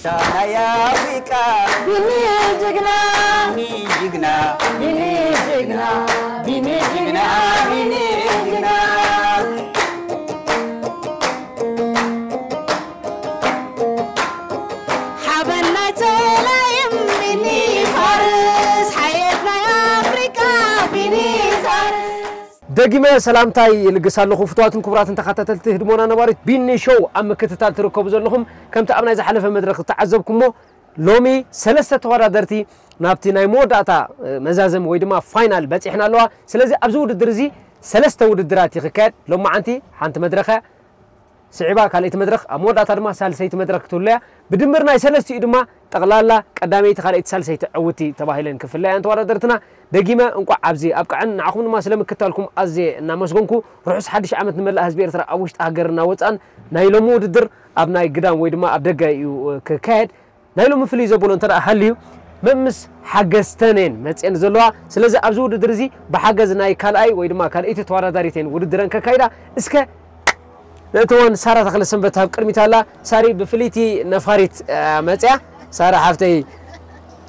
ናይ ኣፍሪቃ ቢኒ ጅግና፣ ቢኒ ጅግና፣ ቢኒ ጅግና፣ ቢኒ ጅግና፣ ቢኒ ጅግና። ሓበን ናይ ጸላይም ቢኒ ፋርስ፣ ሓየት ናይ ኣፍሪቃ ቢኒ ፋርስ። ደጊመ ሰላምታይ ይልግስ ኣለኹ። ፍቱዋትን ክቡራትን ተኸታተልቲ ህድሞና ነባሪት ቢኒ ሾው ኣብ ምክትታል ትርከቡ ዘለኹም፣ ከምቲ ኣብ ናይ ዝሓለፈ መድረኽ ዝተዓዘብኩሞ፣ ሎሚ ሰለስተ ተወዳደርቲ ናብቲ ናይ መወዳእታ፣ እ፣ መዛዘሚ ወይ ድማ ፋይናል በጺሕና ኣለዋ። ስለዚ ኣብዚ ውድድር እዚ ሰለስተ ውድድራት እዩ ክካየድ። ሎማዓንቲ ሓንቲ መድረኽ እያ ስዒባ፣ ካልኣይቲ መድረኽ ኣብ መወዳእታ ድማ ሳልሰይቲ መድረኽ ክትህሉ እያ። ብድምር ናይ ሰለስቲኡ ድማ ጠቕላላ ቀዳመይቲ፣ ካልኣይቲ፣ ሳልሰይቲ ዕውቲ ተባሂለን ክፍለያ እየን ተወዳደርትና። ደጊመ እንቋዕ ኣብዚ ኣብቅዐን፣ ንዓኹም ድማ ስለ ምክታልኩም ኣዝየ እናመስገንኩ፣ ርሑስ ሓድሽ ዓመት ንመላእ ህዝቢ ኤርትራ ኣብ ውሽጢ ሃገርና ወጻእን። ናይ ሎሚ ውድድር ኣብ ናይ ግዳም ወይ ድማ ኣብ ደገ እዩ፣ እ፣ ክካየድ። ናይ ሎሚ ፍልይ ዘብሎ እንተ ደኣ ሃልዩ፣ መምስ ሓገዝተን እየን መጽየን ዘለዋ። ስለዚ ኣብዚ ውድድር እዚ ብሓገዝ ናይ ካልኣይ ወይ ድማ ካልኣይቲ ተወዳዳሪት እየን ውድድረን ከካይዳ። እስከ ነእተወን። ሳራ ተኽለ ሰንበት ኣብ ቅድሚት ኣላ። ሳሪ ብፍልይቲ ነፋሪት፣ እ፣ መጽያ። ሳራ ሓፍተይ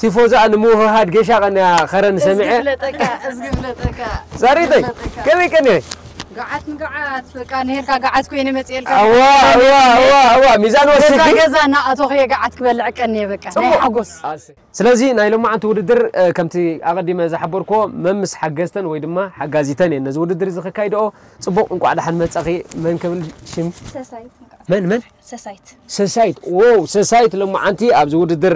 ቲፎዛ ንምውህሃድ ጌሻ ቀንያ ኸረን ሰሚዐ። እዝጊ ፍለጠካ፣ እዝጊ ፍለጠካ። ሳሪተይ፣ እዝጊ ፍለጠካ። ከመይ ቀንየ? ገዓት ንገዓት፣ በቃ፣ ነሄርካ ገዓት ኮይነ መጽኤልካ። ኣዋ፣ ኣዋ፣ ኣዋ፣ ኣዋ፣ ሚዛን ገዛ ወሲኺ። ገዛ እናኣተኹ እየ ገዓት ክበልዕ ቀንየ፣ በቃ፣ ናይ ጽቡቕ። ሓጎስ። ኣስ-፣ ስለዚ ናይ ሎማዓንቲ ውድድር፣ እ፣ ከምቲ ኣቐዲመ ዝሓበርክዎ፣ መምስ ሓገዝተን ወይ ድማ ሓጋዚተን እየን ነዚ ውድድር እዚ ከካይድኦ። ጽቡቕ፣ እንቋዕ ደሓን መጻኺ። መን ክብል ሽም? ሰሳይት። መን፣ መን? ሰሳይት። ሰሳይት። ዎው፣ ሰሳይት ሎማዓንቲ ኣብዚ ውድድር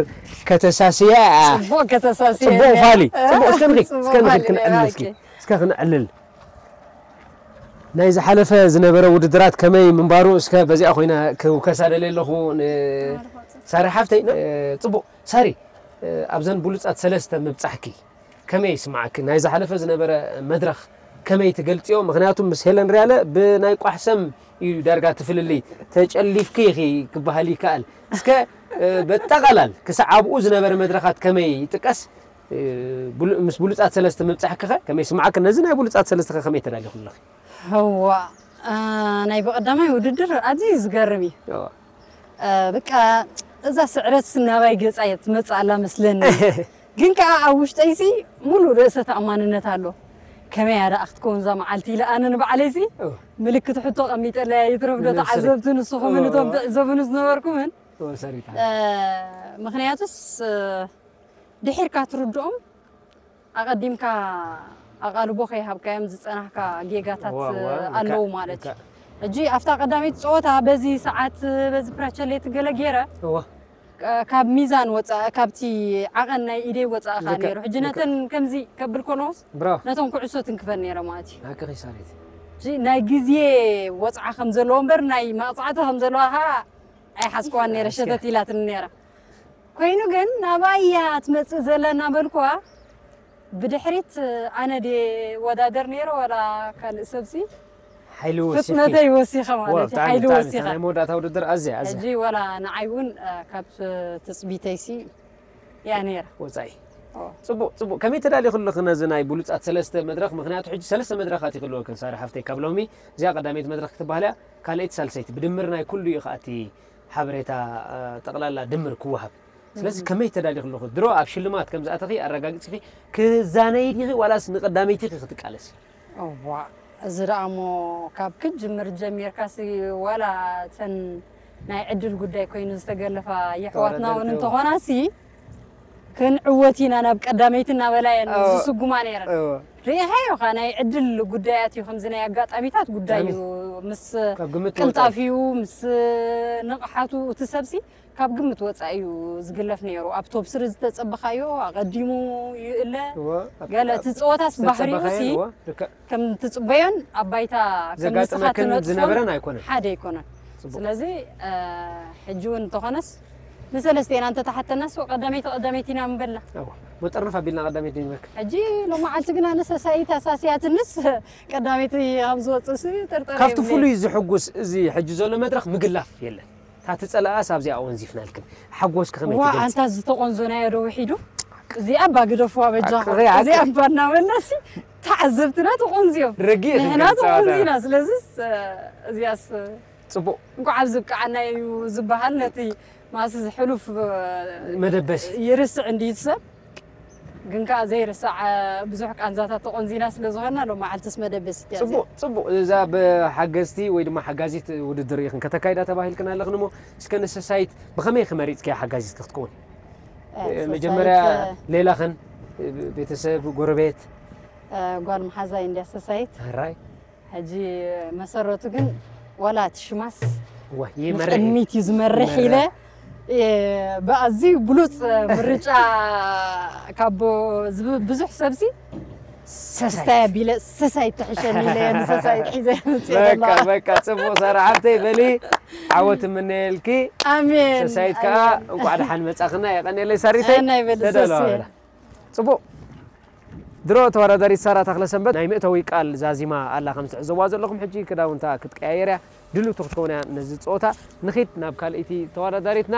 ከተሳስያ እያ። ጽቡቕ ከተሳስያ ጽቡቕ እያ። ፋሊ። ጽቡቕ፣ እስከ ንኺድ፣ ጽቡቕ እስከ ንኺድ ፋሊ። ክንዕልል እስኪ። ኦኬ። እስከ ክንዕልል። ናይ ዝሓለፈ ዝነበረ ውድድራት ከመይ ምንባሩ እስከ በዚኣ ኮይነ ክውከሳ ደልየ ኣለኹ። ን-፣ ሳሪ ሓፍተይ፣ እ፣ ጽቡቕ። ሳሪ፣ እ፣ ኣብዘን ብሉጻት ሰለስተ ምብጻሕኪ ከመይ ይስምዓኪ? ናይ ዝሓለፈ ዝነበረ መድረኽ ከመይ ትገልጽዮ? ምኽንያቱ ምስ ሄለን ሪያለ ብናይ ቋሕሰም እዩ ዳርጋ ትፍልልይ። ተጨሊፍኪ ኢኺ ክበሃል ይከኣል። እስከ፣ እ፣ በጠቓላል ክሳዕ ኣብኡ ዝነበረ መድረኻት ከመይ ይጥቀስ? እ፣ ብሉ-፣ ምስ ብሉጻት ሰለስተ ምብጻሕኪኸ ከመይ ይስምዓኪ? ነዚ ናይ ብሉጻት ሰለስተኸ ከመይ ተዳሊኹ ኣለኺ? እዋ፣ እ፣ ናይ ብቐዳማይ ውድድር ኣዝዩ ዝገርም እዩ። እዋ። እ፣ በቃ እዛ ስዕረት ናባይ ገጻ እያ ትመጽእ ኣላ መስለኒ። ግን ከኣ ኣብ ውሽጠይሲ ሙሉእ ርእሰ ተኣማንነት ኣሎ። ከመይ እያ ደኣ ክትከውን እዛ መዓልቲ ኢለ ኣነ ንባዕለይሲ እዋ። ምልክት ሕቶ ቀሚጠለያ። ይትረፍ ዶ ንስሪ። ተዓዘብቲ ንስኹምን እዋ፣ እቶም እዋ። ትዕዘቡኒ ዝነበርኩምን። እዋ፣ ሰሪታ። እ፣ ምኽንያቱስ፣ እ፣ ድሒርካ ትርድኦም ኣቐዲምካ ኣቓልቦ ከይሃብካዮም ዝጸናሕካ ጌጋታት ዋ፣ ዋ፣ ኣለዉ ልክዕ፣ ማለት እዩ። ልክዕ። ሕጂ ኣብታ ቀዳመይቲ ጸወታ በዚ ሰዓት፣ በዚ ፕራቸሌት ገለ ገይረ፣ እዋ። እ፣ ካብ ሚዛን ወጻእ፣ ካብቲ ዓቐን ናይ ኢደይ ወጻእ ከኣ ልክዕ፣ ነይሩ። ሕጂ ልክዕ። ነተን ከምዚ ከብል ከለኹስ፣ ብራቮ። ነቶም ኩዕሶ ትንክፈን ነይረ ማለት እዩ። ሓቅኺ ሳሬት። ሕጂ ናይ ግዜ ወጽዓ ከም ዘለዎ እምበር፣ ናይ መቕጻዕቲ ከም ዘለዋ ከኣ ኣይሓስኩዋን ነይረ፣ ኣስከ። ሸተት ኢላትኒ ነይራ። ኮይኑ ግን ናባይ እያ ትመጽእ ዘላ እናበልኩዋ፣ ብድሕሪት ኣነ ድየ ወዳደር ነይረ ዋላ ካልእ ሰብሲ? ሓይሊ ወሲኽኪ። ፍጥነተይ ወሲኸ ማለት ዋ፣ እዩ፣ ብጣዕሚ፣ ሓይሊ ብጣዕሚ፣ ወሲኸ። እታ ናይ መወዳእታ ውድድር ኣዝያ፣ ኣዝያ። ሕጂ ዋላ ንዓይ እውን፣ እ፣ ካብ ትጽቢተይሲ እያ ነይራ። ወጻኢ። ኦ። ጽቡቕ፣ ጽቡቕ። ከመይ ተዳሊኹ ኣለኺ ነዚ ናይ ብሉጻት ሰለስተ መድረኽ? ምኽንያቱ ሕጂ ሰለስተ መድረኻት እዩ ክህልወክን ሳሪ ሓፍተይ። ካብ ሎሚ እዚኣ ቀዳመይቲ መድረኽ ክትበሃል እያ፣ ካልኣይቲ፣ ሳልሰይቲ። ብድምር ናይ ኩሉ እዩ ከኣ እቲ ሓበሬታ፣ እ፣ ጠቕላላ ድምር ክወሃብ። ስለዚ እም። ከመይ ተዳሊኺ ኣለኹ? ድሮ ኣብ ሽልማት ከም ዝኣተኺ ኣረጋጊጽኪ ክዛነይ ዲኺ ዋላስ ንቐዳመይቲ ኢኺ ክትቃለሲ? እዋ፣ እዚ ደኣ እሞ ካብ ክጅምር ጀሚርካሲ ዋላ እተን ናይ ዕድል ጉዳይ ኮይኑ ዝተገለፋ የሕዋትና እውን ተወዳደርቲ እንተኾናሲ ክንዕወት ኢና ናብ ቀዳመይቲ እናበላ እየን እዎ። ዝስጉማ ነይረን። እዎ። ርኢኻዮ ኸ ናይ ዕድል ጉዳያት እዩ፣ ከምዚ ናይ ኣጋጣሚታት ጉዳይ ብጣዕሚ። እዩ። ምስ ካብ ግምት ወጻኢ። ቅልጣፊኡ፣ ምስ ንቕሓቱ እቲ ሰብሲ ካብ ግምት ወጻኢ እዩ ዝግለፍ ነይሩ። ኣብ ቶብ ስሪ ዝተጸበኻዮ ኣቐዲሙ ይእለ። እዎ፣ ኣብ፣ ገለ ኣብ እቲ ጸወታስ ባህሪኡ ዝተጸበኻዮ፣ ሲ እዎ፣ ልክዕ። ከም ትጽበዮን ኣብ ባይታ ከም ንስኻ ዘጋጥመክን ትነጥፎን ዝነበረን ኣይኮነን። ሓደ ኣይኮነን። ጽቡቕ። ስለዚ፣ እ፣ ሕጂ እውን እንተኾነስ ንሰለስቴና እንተተሓተናስ ቀዳመይቲ ቀዳመይቲ ኢና ምበልና። እዎ፣ መጠርነፍ ኣቢልና ቀዳመይቲ ንበክ። ሕጂ ሎማዓልቲ ግን ኣነ ሰሳኢት ኣሳስያትንስ ቀዳመይቲ ከም ዝወጽእሲ ጥርጠር ካብቲ የብለይን። ፍሉይ ዝሕጉስ እዚ ሕጂ ዘሎ መድረኽ ምግላፍ የለን። እታ ትጸልኣስ ኣብዚኣ ወንዚፍናልክን። ሓጎስኪ ከመይ ዋ፣ ትገልጺ? ኣንታ ዝተቆንዞናዮ ዶ ውሒዱ? እዚኣ እባ ግደፍዋ በጃኹም። ኣቅሪ፣ ኣቅሪ። እዚኣ እባ እናበልናሲ ተዓዘብትና ተቆንዝዮም። ረጊእ ንሕና ክንገልጻ ተቆንዚና። ዳ። ስለዚስ፣ እ፣ እዚኣስ፣ እ፣ ጽቡቕ። እንኳዕ ኣብዚ ብቅዓና እዩ ዝበሃል ነቲ ማስ ዝሕሉፍ መደበስ ይርስዕ እንዲዩ ሰብ ግን ከዓ ዘይርሳዕ ብዙሕ ቃንዛታት ተቆንዚና ስለ ዝኾንና ሎ መዓልትስ መደበስ እያ እዚኣ። ጽቡቅ ጽቡቅ። እዛ ብሓገዝቲ ወይ ድማ ሓጋዚት ውድድር ኢኽን ከተካይዳ ተባሂልክን ኣለኽን እሞ እስከ ንሰሳይት ብኸመይ ክመሪፅክያ ሓጋዚት ክትከውን? እ፣ ሰሳይት፣ መጀመርያ እ፣ ሌላኽን ቤተሰብ ጎረቤት እ፣ ጓል መሓዛይ እንድያ ሰሳይት። ራይ ሕጂ መሰረቱ ግን ዋላ እቲ ሽማስ ወይ ይመርሕ ንቅድሚት እዩ ዝመርሕ ይመርሕ። ኢለ እ፣ ብኣዝዩ ብሉፅ ምርጫ ካብ ዝብ- ብዙሕ ሰብሲ ሰሳይ ስታይ ኣቢለ ሰሳይ ትሕሸኒ ኢለ ንሰሳይ ሒዘ መፅእ በቃ ዘለኹ። በቃ ጽቡቅ ሳራ ሓብተይ በሊ ዓወት እምነየልኪ። ኣሜን ሰሳይት ከዓ ኣሜን። እንኳዕ ደሓን መጻኽና የቀንየለይ ሳሪተይ። ኣናይ በሊ ተደሎ ሰስየ። በላ። ጽቡቅ ድሮ ተወዳዳሪት ሳራ ተኽለሰንበት ናይ መእተዊ ቃል ዛዚማ ኣላ ከም ትዕዘብዋ ዘለኹም። ሕጂ ክዳውንታ ክትቀያየር እያ። ድልውቲ ክትከውን እያ ነዚ ጸወታ። ንኺድ ናብ ካልኣይቲ ተወዳዳሪትና።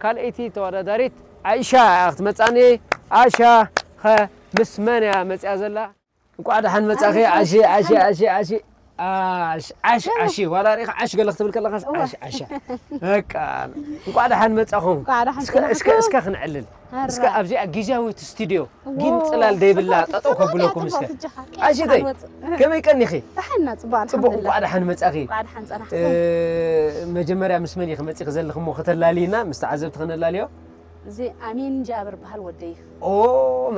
ካልኣይቲ ተወዳዳሪት ዓይሻ እያ ክትመጻኒ። ዓሻ ኸ ምስ መን እያ መጽያ ዘላ? እንኳዕ ደሓን መጻኺ ዓሺ ዓሺ ዓሺ ዓሺ ዓሽ ዓሽ ዓሺ ዋላ ሪኢኻ ዓሽ ገለ ክትብል ከለኻ ዓሽ ዓሻ በቃ እንኳዕ ደሓን መጻኹም። እንኳዕ ደሓን እስከ ጸናሕኩም። እስከ እስከ ክንዕልል እስከ ኣራ። ኣብዚኣ ግዝያዊት ስቱዲዮ እዎ፣ ግን ጽላል ዘይብላ ጽቡቕ፣ ጠጠው ጽቡቕ፣ ከብለኩም ጽቡቕ እስከ ትጅኻ። ዓሽተይ ወጽእ። ከመይ ቀኒኺ? ደሓና ጽቡቕ ጽቡቕ ኣልሓምዱሊላህ። እንኳዕ ደሓን መጻኺ። እንኳዕ ደሓን ጸናሕኩም። እ፣ መጀመርያ ምስ መን ኢኺ መጺኺ ዘለኺ እሞ ከተላልይና ምስ ተዓዘብቲ ከነላልዮ? እዚ ኣሚን ጃብር በሃል ወደይ እዩ። ኦ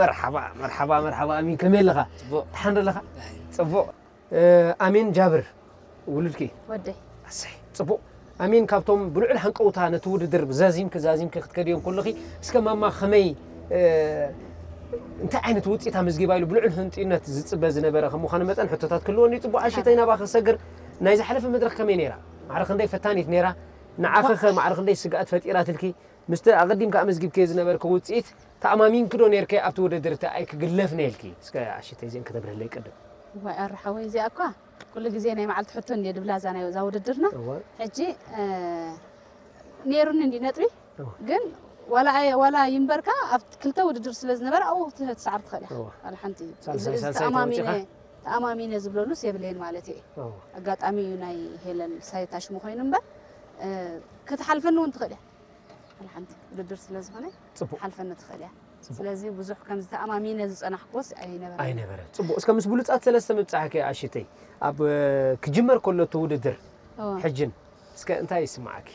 መርሓባ መርሓባ መርሓባ ኣሚን ከመይ ኣለኻ? ጽቡቕ። ደሓን ዶ ኣለኻ? ደሓን። ጽቡቕ። እ፣ ኣሚን ጃብር ውሉድኪ? ወደይ። ኣሰይ ጽቡቕ። ኣሚን ካብቶም ብልዑል ሃንቀውታ ነቲ ውድድር ዛዚምኪ ዛዚምኪ ክትከድዮም ከለኺ እስከ ማማ ከመይ እ፣ እንታይ ዓይነት ውፅኢት ኣመዝጊባ ኢሉ ብልዑል ህንጥዩነት ዝፅበ ዝነበረ ከም ምዃኑ መጠን ሕቶታት ክህልወኒ እዩ። ጽቡቕ ዓሽተይ ናባኺ ክሰግር ናይ ዝሓለፈ መድረኽ ከመይ ነይራ? ማዕረ ክንደይ ፈታኒት ነይራ? ንዓኺ ኸ ማዕረ ክንደይ ስግኣት ፈጢራትልኪ? ምስቲ ኣቐዲምካ ኣመዝጊብክዮ ዝነበርኪ ውፅኢት ተኣማሚንኪ ዶ ነይርኪ ኣብቲ ውድድር እቲ ኣይክግለፍ ነይልኪ? እስከ ዓሽተይ እዚአን ከተብርህለይ ቅድም። ዋይ ኣረ ሓወይ እዚኣ እኳ ኩሉ ግዜ ናይ መዓልቲ ሕቶ እንድየ ድብላ እዛ ናይ እዛ ውድድርና እወ ሕጂ እ፣ ነይሩኒ እንዲ ነጥቢ እወ ግን ዋላ ኣየ- ዋላ ይንበርካ ኣብ ክልተ ውድድር ስለ ዝነበረ ኣብኡ ክትስዓር ትኽእል እያ እወ ዋላ ሓንቲ ሳልሳይ- እዚ- እዚ ሳልሳይ ተኣማሚነ ተወፂኻ? ተኣማሚነ ዝብለሉስ የብለየን ማለት እየ እወ ኣጋጣሚ እዩ ናይ ሄለን ሳይታ ሽሙ ኮይኑ እምበር እ፣ ክትሓልፈኒ እውን ትኽእል እያ ዋላ ሓንቲ ውድድር ስለ ዝኾነ ጽቡቕ ሓልፈኒ ትኽእል እያ ጽቡቕ ስለዚ ብዙሕ ከምዚ ተኣማሚነ ዝጸናሕኩዎስ ኣይነበረ ኣይነበረ ጽቡቕ እስከ ምስ ብሉጻት ሰለስተ ምብጻሕኪ ኣሽተይ ኣብ እ፣ ክጅመር ከሎ እቲ ውድድር እወ። ሕጅን እስከ እንታይ ይስምዓኪ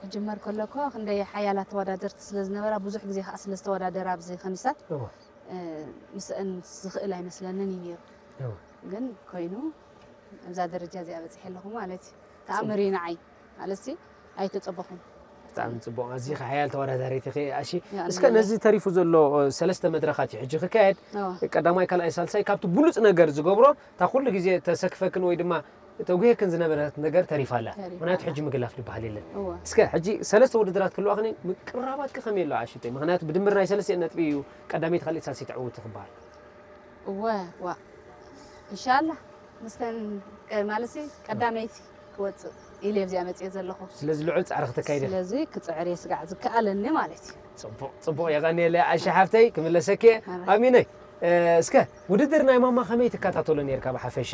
ክጅመር ከሎ እኮ ክንደይ ሓያላት ተወዳደርቲ ስለ ዝነበራ ብዙሕ ግዜ ከዓ ስለ ዝተወዳደራ ኣብዚ ከኒሳት እወ እ፣ ምስአን ዝኽእል ኣይመስለንን እዩ ነይሩ እወ ግን ኮይኑ ኣብዛ ደረጃ እዚኣ በፂሐ ኣለኹ ማለት እዩ ተኣምር እዩ ንዓይ ማለት ሲ ኣይተፀበኹን ብጣዕሚ ጽቡቕ ኣዚኺ ሓያል ተወዳዳሪት ኢኺ ኣሺ ያ፣ እስከ ንሕና ነዚ ተሪፉ ዘሎ እ፣ ሰለስተ መድረኻት እዩ ሕጂ ክካየድ እወ። ቀዳማይ ካልኣይ ሳልሳይ ካብቲ ብሉጽ ነገር ዝገብሮ እታ ኩሉ ግዜ ተሰክፈክን ወይ ድማ ተጉሄክን ዝነበረት ነገር ተሪፋ ኣላ ተሪፋ ምክንያቱ ኣላ። ሕጂ ምግላፍ ዝበሃል የለን እወ እስከ ሕጂ ሰለስተ ውድድራት ክህልዋኽኒ ምቅርራባትኪ ከመይ ኣሎ ኣሽተይ ምክንያቱ ብድምር ናይ ሰለስተ ነጥቢ እዩ ቀዳመይቲ ካልኣይቲ ሳልሰይቲ ዕውቲ ክበሃል እወ ዋ እንሻላ ምስተን ቀ- ማለትሲ ቀዳመይቲ ክወፅእ ኢለ ኣብዚኣ መፅየ ዘለኹ ስለዚ ልዑል ፃዕሪ ክተካይደ ስለዚ ክፅዕር እየ ስጋዕ ዝከኣለኒ ማለት እዩ ፅቡቅ ፅቡቅ የቀንየለ ኣሻ ሓፍተይ ክምለሰኪ ኣረ። ኣሚነይ እ፣ እስከ ውድድር ናይ ማማ ከመይ ትከታተሎ ነርካ ብሓፈሻ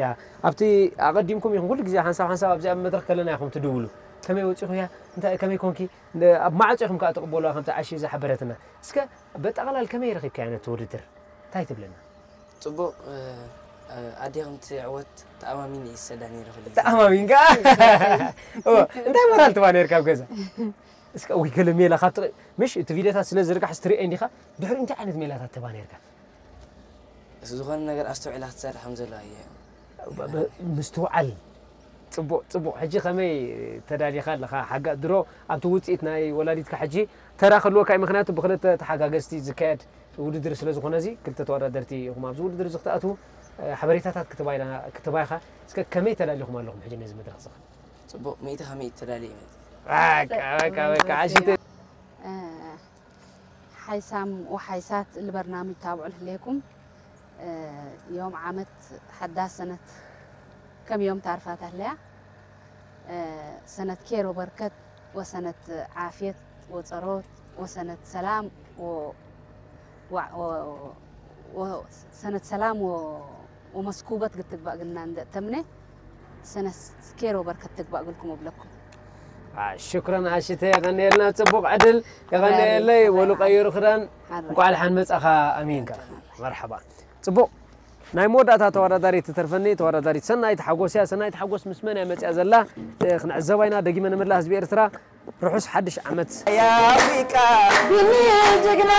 ኣብቲ ኣቐዲምኩም ኢኹም ኩሉ ግዜ ሓንሳብ ሓንሳብ ኣብዚኣ መድረክ ከለና ኢኹም ትድውሉ ከመይ ወፂኹ እያ እንታይ ከመይ ኮንኪ ን- ኣብ ማዕፆ ኢኹም ከዓ ትቕበሉዋ ከምቲ ዓሺ ዝሓበረትና እስከ በጠቕላል ከመይ ረኺብካዮ ነቲ ውድድር እንታይ ትብለና ጽቡቕ እ፣ እ፣ ኣዴ ከም ትዕወት ተኣማሚነ እየ ዝሰዳ ነይረ ኩሉ ግዜ። ተኣማሚንካ እዎ፣ እንታይ ሞራል ትባ ነርካ ኣብ ገዛ እስከ ወይ ገለ ሜላ ካብቲ ምሽ እቲ ቪድዮታት ስለ ዝርጋሕ ስትሪኦ እንዲኻ ድሕሪ እንታይ ዓይነት ሜላታት ትባ ነርካ ዝኾነ ነገር ኣስተውዒላ ክትሰርሕ ከም ዘለዋ እየ ብ- ብ- ምስትውዓል ጽቡቕ ጽቡቕ ሕጂ ከመይ ተዳሊኻ ኣለኻ ሓጋ ድሮ ኣብቲ ውፅኢት ናይ ወላዲትካ ሕጂ ተራ ክህልወካ እዩ ምክንያቱ ብክልተ ተሓጋገዝቲ ዝካየድ ውድድር ስለ ዝኾነ እዚ ክልተ ተወዳደርቲ ኢኹም ኣብዚ ውድድር እዚ ክትኣትዉ እ፣ ሓበሬታታት ክትባይና- ክትባይኻ እስከ ከመይ ተዳሊኹም ኣለኹም ሕጂ ነዚ መድረኽ እዚ ጽቡቕ ሚእቲ ካብ ሚእቲ ተዳልየ ማለት እዩ በቃ በቃ በቃ ዓሽተ ሓይሳም ወሓይሳት ልበርናምጅ ታብዑ ልህሌኩም ዮም ዓመት ሓዳስ ሰነት ከም ዮም ታርፋት ኣለያ ሰነት ኬር ወበርከት ወሰነት ዓፍየት ወጸሮት ወሰነት ሰላም ወ- ወ- ወ- ወ- ሰነት ሰላም ወ- ወመስኩበት ግትግባእ ግና እንደ ተምነ ሰነት ኬር ወበርከት ትግባእ ግልኩም እብለኩም ሽክረን ኣሽተ፣ የቐንየልና። ጽቡቕ ዕድል። የቐንየለይ። ወሉ ቀይሩ ክዳን። እንኳዕ ደሓን መጻኻ። ኣሚንካ። መርሓባ። ጽቡቕ። ናይ መወዳእታ ተወዳዳሪት ትተርፈኒ፣ ተወዳዳሪት ሰናይት ሓጎስ እያ። ሰናይት ሓጎስ ምስ መን እያ መጽያ ዘላ? እ፣ ክንዕዘባ ኢና። ደጊመ ንምላ ህዝቢ ኤርትራ፣ ርሑስ ሓድሽ ዓመት። የኣፍሪቃ ቢኒ ጅግና፣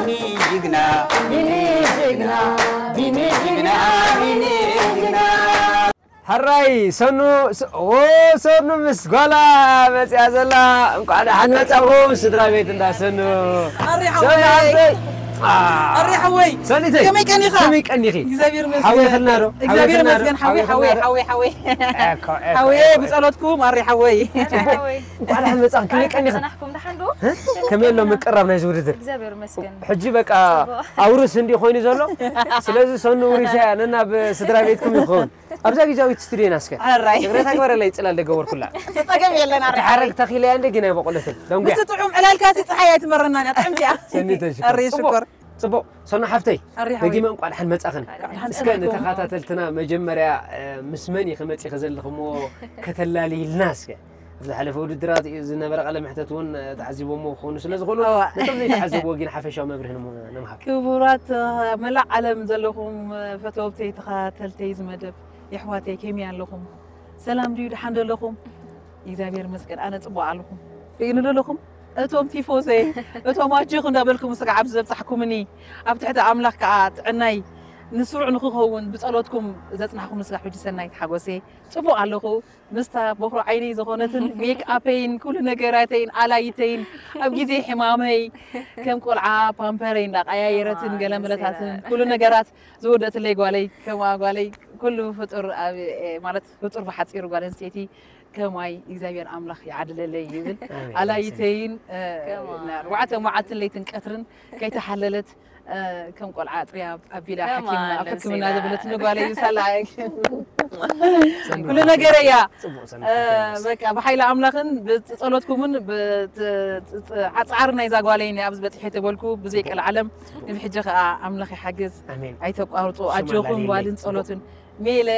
ቢኒ ጅግና፣ ቢኒ ጅግና፣ ቢኒ ጅግና፣ ቢኒ ጅግና። ሕራይ ሰኑ፣ ስ-፣ ኦ፣ ሰኑ ምስ ጓላ መጽያ ዘላ። እንኳዕ ደሓን መጻኹም ስድራ ቤት እንዳ ሰኑ። ኣሪ ሰኑ ሓወይ። ሓወይ። ኣ፣ ኣሪ ሓወይ። ሰኒተይ። ከመይ ቀኒኻ? ከመይ ቀኒኺ? እግዚኣብሔር ይመስገን። ሓወይ ኸልና ዶ? እግዚኣብሔር ሓወይ ኸልና ዶ? ይመስገን። ሓወይ፣ ሓወይ ሓወይ፣ ኸልና ዶ? ሓወይ፣ ሓወይ። ኤኮ፣ ኤኮ፣ ሓወይ፣ ኤኮ፣ ኤኮ። ብጸሎትኩም ኣሪ ሓወይ። ሓወይ። እንኳዕ ደሓን መጻኹም። ከመይ ቀኒኺ? ጸናሕኩም ደሓን ዶ? እ? ከመይ ኣሎ ምቅራብ ናይዚ ውድድር? እግዚኣብሔር ይመስገን። ሕጂ በቃ ጽቡቕ። ኣውርስ እንዲ ኮይኑ ዘሎ። ስለዚ ሰኑ ውሪሳ እያ፣ ነናብ ስድራ ቤትኩም ይኸውን። ኣብዛ ግዛዊት ስቱዲዮና እስከ። ሕራይ። ይቕሬታ ግበረለይ፣ ጽላል ደገበርኩላ። ጸገም የለን፣ ኣረ። ሓረግ ተኺለያ እንደ ግን ኣይበቆለትን። ደንጉያ። ምስቲ ጥዑም ዕላልካ ሲ ጸሓይ ኣይትመረናን እያ፣ ጥዕምቲ እያ። ሰኒ ተሽኮር። ኣረ ጽቡቕ፣ ሽኮር። ጽቡቕ። ሰኑ ሓፍተይ፣ ኣረ ሓወይ። ደጊመ እንቋዕ ደሓን መጻኽን። እንቋዕ ደሓን እስከ መጻኹም። ንተኸታተልትና መጀመርያ፣ እ፣ ምስ መን ኢኺ መጺኺ ዘለኽሞ ከተላልይልና እስከ። ኣብ ዝሓለፈ ውድድራት እዩ ዝነበረ ቃለ መሕተት እውን፣ እ፣ ተዓዚቦሞ ክኾኑ ስለ ዝኽእሉ፣ እዋ። ነቶም ዘይተዓዘብዎ ግን ሓፈሻዊ መብርሂ ንሞ-፣ ንምሃብ። ክቡራት፣ እ፣ መላእ ዓለም ዘለኹም፣ እ፣ ፈተውተይ፣ ተኸታተልተይ እዚ መደብ፣ የሕዋተይ፣ ከመይ ኣለኹም? ሰላም ድዩ? ደሓን ዶ ኣለኹም? እግዚኣብሔር ይመስገን፣ ኣነ ጽቡቕ ኣለኹ። ርኢኑ ዶ ኣለኹም? እቶም ቲፎዘይ፣ እቶም ኣጆኹም እንዳበልኩም ስጋዕ ኣብዚ ዘብጻሕኩምኒ፣ ኣብ ትሕቲ ኣምላኽ ከኣ ጥዕናይ ንስሩዕ ንኽኸውን ብጸሎትኩም ዘጽናሕኩም ስጋዕ ሕጂ ሰናይት ሓጎሰይ፣ ጽቡቕ ኣለኹ። ምስታ ቦኽሮ ዓይነይ ዝኾነትን ሜክ ኣፐይን ኩሉ ነገራተይን ኣላይተይን ኣብ ግዜ ሕማመይ ከም ቆልዓ ፓምፐረይ እንዳቀያየረትን ገለ መለታትን ኩሉ ነገራት ዝወደትለይ ጓለይ፣ ከማ ጓለይ ኩሉ ፍጡር ኣብ፣ ማለት ፍጡር ብሓጺሩ ጓል ኣንስተይቲ ከማይ እግዚኣብሔር ኣምላኽ ይዓድለለይ ይብል። ኣሜን። ኣላይተይን፣ እ፣ ከማ። ንኣርባዕተ መዓልትን ለይትን ቀትርን ከይተሓለለት፣ እ፣ ከም ቆልዓ ጥርያ ኣቢላ ከማ ሓኪምና፣ ኣብ ሕክምና ለምሴና። ዘበለትኒ ጓለይ ሳላ። ኩሉ ነገር እያ። ጽቡቕ ሰናይ እ፣ ሓኪም። በቃ ብሓይሊ ኣምላኽን ብጸሎትኩምን ብት-፣ ት-፣ ት-፣ ኣጻዕር ናይዛ ጓለይ ኣብዚ በጺሐ ተበልኩ ብዘይ ቀልዓለም ንብሕጂ ከኣ ኣምላኽ ይሓግዝ። ኣሜን። ኣይተቋርጹ። ሽማ ኣጆኹም ላሊለይ። ጓልን ጽቡቕ። ጸሎትን። ሜለ፣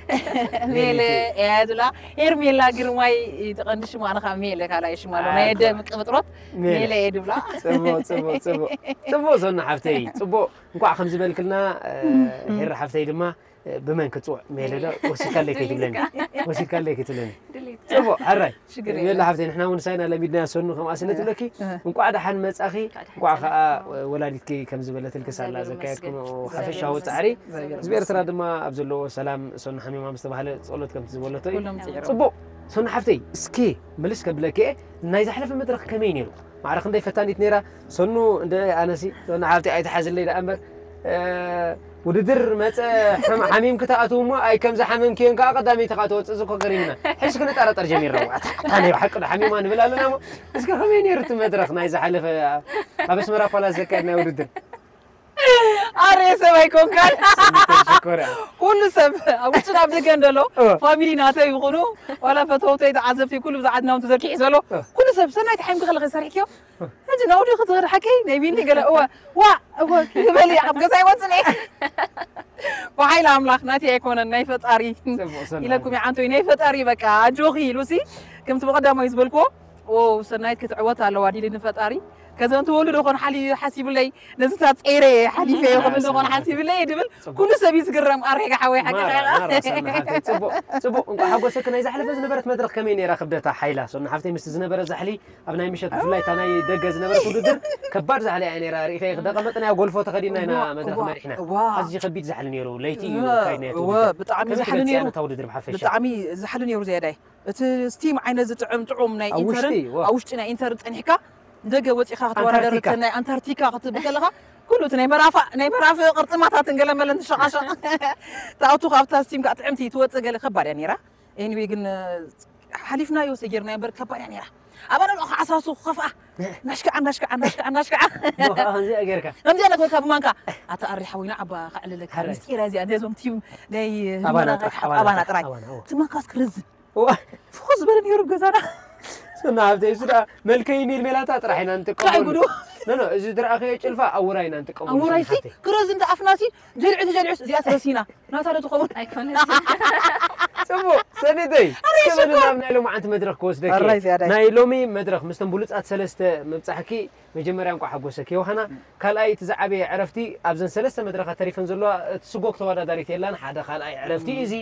ሜለ ሜለ። እያ ዝብላ። ሄርሜላ ግርማይ፣ እቲ ቀንዲ ሽማ፣ ኣነ ከዓ ሜለ ካልኣይ ሽማ ኣሎ። ናይ ኣደ ኣይኮ። ምቅብጥሮት ሜለ። ሜለ እየ ዝብላ። ጽቡቕ፣ ጽቡቕ፣ ጽቡቕ። ጽቡቕ ዞና ሓፍተይ፣ ጽቡቕ። እንኳዕ ከምዚ በልክልና፣ እ፣ እም፣ እም። ሄር ሓፍተይ ድማ፣ እ፣ ብመን ክጽውዕ? ሜለ ዶ? ሜለ። ወሲድካለይ ከይትብለኒ። ወሲድካለይ ከይትብለኒ። ድሌት። ጽቡቕ፣ ሕራይ። ሽግር ሜለ የለን። ሓፍተይ፣ ንሕና እውን ሳይና ለሚድና ሰኑ ከምኣ ስለ እ፣ ትብለኪ፣ እ። እንኳዕ ደሓን መጻኺ፣ እንኳዕ ደሓን እንኳዕ ከኣ መጻኺ። ወላዲትኪ ከም ዝበለትልኪ ሳላ እግዚኣብሔር ዘካየድክሞ ይመስገን። ሓፈሻዊ እግዚኣብሔር ጻዕሪ፣ ይመስገን። ህዝቢ ኤርትራ ድማ ኣብ ዘለዎ ሰላም፣ ሰኑ ሓሚማ ምስ ተባህለ ጸሎት ከምቲ ዝበለቶ እዩ። ኩሎም ጽዕሩ። ጽቡቕ። ሰኑ ሓፍተይ፣ እስኪ ምልስ ከብለኪ እየ፣ ናይ ዝሓለፈ መድረኽ ከመይ ነይሩ? ማዕረ ክንደይ ፈታኒት ነይራ? ሰኑ፣ እንደ ኣነሲ፣ ሰኑ ሓፍተይ ኣይትሓዝለይ ደኣ እምበር፣ እ፣ ውድድር መጸ፣ ሕም-፣ ሓሚምኪ ትኣትው እሞ፣ ኣይ ከምዚ ሓመምክዮን ከኣ ቀዳመይቲ ከኣ ትወጽእ፣ እዚ እኮ ገሪምና። ሕጂ ክንጠራጠር ጀሚርና። ኣታ፣ ኣታ ናይ ብሓቂ ዶ ሓሚማ ንብል ኣለና እሞ፣ እስከ ከመይ ነይሩ እቲ መድረኽ ናይ ዝሓለፈ ኣብ ኣስመራ ፓላስ ዘካየድናዮ ውድድር? ኣረ ሰብ ኣይኮንካን። ሰኒተይ ሽኮር እያ። ኩሉ ሰብ ኣብ ውሽጥን ኣብ ደገን ዘሎ እወ። ፋሚሊ ናተይ ይኹኑ፣ ዋላ ፈተውተይ ተዓዘብቲ ኩሉ ብዛዕባ ናውቲ ዘርጊሑ ዘሎ፣ እወ። ኩሉ ሰብ ሰናይት ሓይምኪ ከለኺ ሰሪሕክዮ? ሕጂ ናውዲ ክትኸድ ሓቂ ናይ ቢኒ ገለ እወ፣ ዋ፣ እወ፣ ክበሊ ኣብ ገዛ ይወጽን እየ። ብሓይሊ ኣምላኽ ናተይ ኣይኮነን ናይ ፈጣሪ ጽቡቕ ሰናይ። ኢለኩም ይዓንቶይ ናይ ፈጣሪ በቃ ኣጆኺ ኢሉሲ ከምቲ ብቐዳማይ ዝበልክዎ ዎ ሰናይት ክትዕወት ኣለዋ ዲሊ ንፈጣሪ ከዘን ትወልዶ ኾን ሓሊ ሓሲብለይ ነዚ ታብ ጸይረ ሓሊፈ ይኹን ዶ ኾን ሓሲብለይ ድብል ጽቡቕ። ኩሉ ሰብ ይዝግረም ኣሬጋ ሓወይ ሓቂ ማራ፣ ኸይራ። ማራ፣ ሰና ሓፍተይ፣ ጽቡቕ፣ ጽቡቕ። እንኳዕ ሓጎሰኪ። ናይ ዝሓለፈ ዝነበረት መድረኽ ከመይ ነይራ ክብደታ ሓይላ? ሰና ሓፍተይ፣ ምስቲ ዝነበረ ዛሕሊ ኣብ ናይ ምሸት፣ ብፍላይ እታ ናይ ደገ ዝነበረት ውድድር፣ ከባድ ዛሕሊ እያ ነይራ። ርኢኸ፣ ደቐመጥናዮ ጎልፎ ተኸዲና ኢና እዋ፣ መድረኽ እዋ፣ መሪሕና። እዋ። ኣዝዩ ከቢድ ዛሕሊ ነይሩ። ለይቲ እዩ እዋ፣ ካይድናዮ እቲ እዋ፣ ውድድር። ብጣዕሚ ከመይ ዛሕሊ ትገልጽያ ነይሩ። ነታ ውድድር ብሓፈሻ? ብጣዕሚ ዛሕሊ ነይሩ ዝያዳይ። እቲ ስቲም ዓይነት ዝጥዕም ጥዑም ናይ ኣብ ኢንተርን ውሽጢ፣ እዋ። ኣብ ውሽጢ ናይ ኢንተር ጸኒሕካ፣ ንደገ ወጺኻ ክትወዳደር ኣንታርክቲካ። እቲ ናይ ኣንታርክቲካ ክትብል ከለኻ፣ ኩሉ እቲ ናይ መራፋ-፣ ናይ መራፍ ቅርጥማታትን ገለ መለን ትሸቓሸቕ። ትኣቱ ካብታ ስቲም ከዓ ጥዕምቲ ትወጽእ ገለ ከባድ እያ ነይራ። ኤኒዌይ ግን፣ ሓሊፍናዮ ሰጊርናዮ እምበር ከባድ እያ ነይራ። ኣባና ከዓ ዓሳሱ ክኸፍኣ። ናሽክዓ፣ ናሽክዓ፣ ናሽክዓ፣ ናሽክዓ። ዶ ከዓ ከምዚኣ ጌርካ? ከምዚኣ ነገርካ ብማንካ። ኣታ ኣሪ ሓወይና ዓባ ከዕልለካ። ሓረ። ምስጢር እያ እዚኣ፣ ነዞም ቲም ናይ ኣባና ህሞና ጥራሕ፣ ኣባና ኣባና ጥራሕ፣ ጥራይ። ኣባና፣ እዎ። እቲ ማንካስ ክርዝን። እዋ። ፍኹስ ዝበለ ነይሩ ገዛና። ስና ሃብተይ፣ እሱ ደኣ መልከይ ሜልሜላታ ጥራሕ ኢና ንጥቀመሉ። እንታይ ጉዱ? ኖ፣ ኖ፣ እዚ ዝረኣኸዮ ጭልፋ ኣውራ ኢና ንጥቀመሉ፣ ኣውራይሲ፣ ስና ሃብተይ። ክረዝን ኣፍናሲ፣ ጀልዑ ተጀልዑስ፣ እዚኣ ትረሲና። ናታ ዶ ትኸውን? ኣይኮነትን። ጽቡቕ ሰኒተይ፣ እስከ በሊ ናብ ናይ ሎማዓንቲ መድረኽ ክወስደኪ። ኣራይ ዝያዳይ። ናይ ሎሚ መድረኽ ምስቶም ብሉጻት ሰለስተ ምብጻሕኪ መጀመርያ እንኳዕ ሓጎሰኪ ዮሃና። ካልኣይ እቲ ዝዓበየ ዕረፍቲ ኣብዘን ሰለስተ መድረኻት ተሪፈን ዘለዋ እቲ ስጎግ ተወዳዳሪት የላን። ሓደ ካልኣይ ዕረፍቲ እዩ እዚ።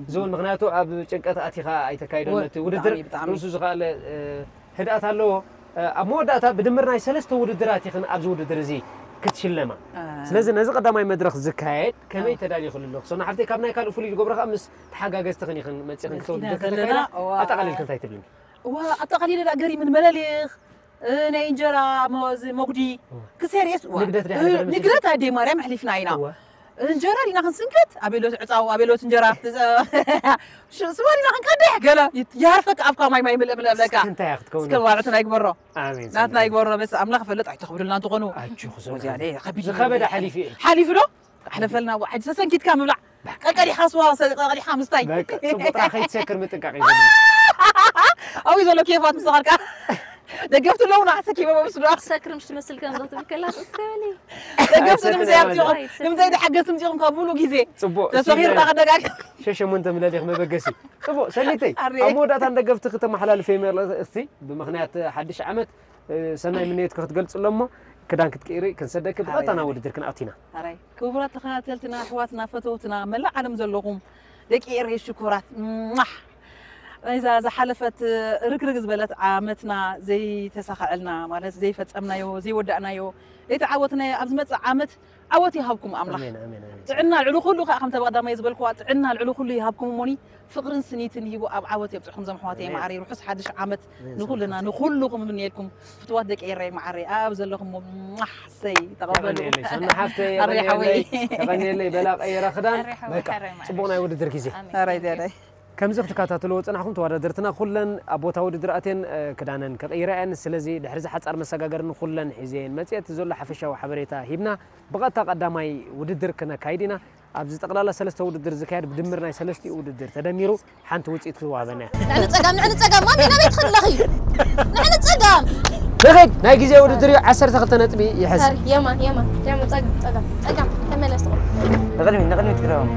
እዚ እውን ምኽንያቱ ኣብ ጭንቀት ኣቲኻ ኣይተካይዶን ነቲ ውድድር። ርእሱ ዝኸኣለ ህድኣት ኣለዎ። ኣብ መወዳእታ ብድምር ናይ ሰለስተ ውድድራት ኢኽን ኣብዚ ውድድር እዚ ክትሽለማ። ስለዚ ነዚ ቀዳማይ መድረኽ ዝካየድ ከመይ ተዳሊኹሉ ኣለኹ? ሰና ሓፍተይ ካብ ናይ ካልእ ፍሉይ ዝገብሮ ከኣ ምስ ተሓጋገዝትኽን ኢኽን መጺኽን ክተውድድር ከተካይዳ ኣጠቓሊልክ እንታይ ትብልኒ? እዋ ኣጠቓሊለ ዳ ገሪምን መለሊኽ ናይ እንጀራ መዚ መጉዲ ክሴርየስ እዋ ንግደት ዳ ንግደት ኣዴ ማርያም ኣሕሊፍና ኢና። እንጀራ ዲና ክንስንክት ኣቤሎት ዕፃው ኣቤሎት እንጀራ ስዋ ዲና ክንቀድሕ ገለ ይሃርፈካ ኣብካ ማይ ማይ ምልእ ምልእ ብለካ። እንታይ ክትከውን እስከ ባልዕትና ይግበሮ። ኣሜን ናትና ይግበሮ። በስ ኣምላኽ ፈልጥ ኣይተኽብዱልና እንትኾኑ ኣችሁ ዝኸበደ ሓሊፉ እዩ። ሓሊፉ ዶ ሓለፈልና። ዋሕድ ሰሰንኪትካ ምብላዕ ቀቀዲኻ ስዋ ቀቀዲኻ ምስታይ። በቃ ጽቡቕ ጥራሕ ከይትሰክር ምጥንቃቕ እዩ። ኣብይ ዘሎ ኬፋት ምሳኻልካ ደገፍቲ ኣለውና። ሰኪቦም ምስዶ ሰክር ምሽ ትመስል ከም ዘትብል ከላ እስከ በሊ። ደገፍቲ ንምንታይ ኣምጺኹም? ንምንታይ ተሓገዝቲ ምጺኹም ካብ ሙሉ ግዜ? ጽቡቕ ተሰኺርና ክደጋግ ሸሸሞንተ ምለሊኽ መበገሲ። ጽቡቕ ሰኒተይ፣ ኣብ መወዳእታ ንደገፍቲ ክተመሓላልፈ መልእኽቲ ብምኽንያት ሓድሽ ዓመት ሰናይ ምንየትኪ ክትገልጽ ኣሎ እሞ ክዳን ክትቅይሪ ክንሰደኪ ብቐጥታ ናብ ውድድር ክንኣቱ ኢና። ኣራይ ክቡራት ተኸታተልትና ኣሕዋትና ፈተውትና መላእ ዓለም ዘለኹም ደቂ ኤረይ ሽኩራት ሟሕ ናይዛ ዝሓለፈት ርግርግ ዝበለት ዓመትና ዘይተሳኸዐልና ማለት ዘይፈጸምናዮ ዘይወዳእናዮ ዘይተዓወትናዮ ኣብ ዝመጽእ ዓመት ዓወት ይሃብኩም ኣምላኽ። ጥዕና ልዕሊ ኩሉ ከዓ ከም ተባዳማይ ዝበልኩዋ ጥዕና ልዕሊ ኩሉ ይሃብኩም እሞኒ ፍቕርን ስኒትን ሂቡ ኣብ ዓወት የብፅሕኩም ዘምሕዋት የማዕረይ ርሑስ ሓድሽ ዓመት ንኩልና ንኩልኩም እምንየልኩም ፍትዋት ደቂ ኤረይ ማዕረይ ኣብ ዘለኹም ማሕሰይ ተቐበሉ። ሰና ሓፍተይ የቐንየለይ በላ ቀየራ ክዳን በቃ ጽቡቕ ናይ ውድድር ግዜ። ኣራይ ዝያዳይ ከምዚ ክትከታተልዎ ጽናሕኩም ተወዳደርትና ኩለን ኣብ ቦታ ውድድር ኣትየን ክዳነን ከቕይራ እየን። ስለዚ ድሕሪ ዝሓጻር መሰጋገሪ ንኩለን ሒዘየን መጽኤት ዘሎ ሓፈሻዊ ሓበሬታ ሂብና ብቐጥታ ቀዳማይ ውድድር ክነካይድ ኢና። ኣብዚ ጠቕላላ ሰለስተ ውድድር ዝካየድ ብድምር ናይ ሰለስቲኡ ውድድር ተደሚሩ ሓንቲ ውጽኢት ክወሃበና እያ። ንዕንጸጋም ንዕንጸጋም ማሚ ናበይ ትኸለኺ? ንዕንጸጋም ንኸድ ናይ ግዜ ውድድር እዩ። ዓሰርተ ክልተ ነጥቢ ይሕዝ። የማን የማን የማን ጸጋም ጸጋም ጸጋም ተመለስ። ንቕድሚት ንቕድሚት ግረባም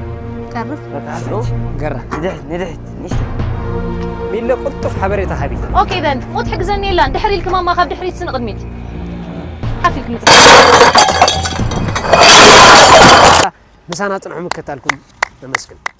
ቀርብ በቃ ሓስሎ ገራ ንድሕት ንድሕት ንሽተ ሚለ ቅልጡፍ ሓበሬታ ሃቢ። ኦኬ ደን ሞት ሕግዘኒ የላን ድሕሪ ኢልክ ማማ ካብ ድሕሪት ስንቕድሚት ሓፊልክ ምጽ ምሳና ጽንሑ ምክታልኩም ነመስግን።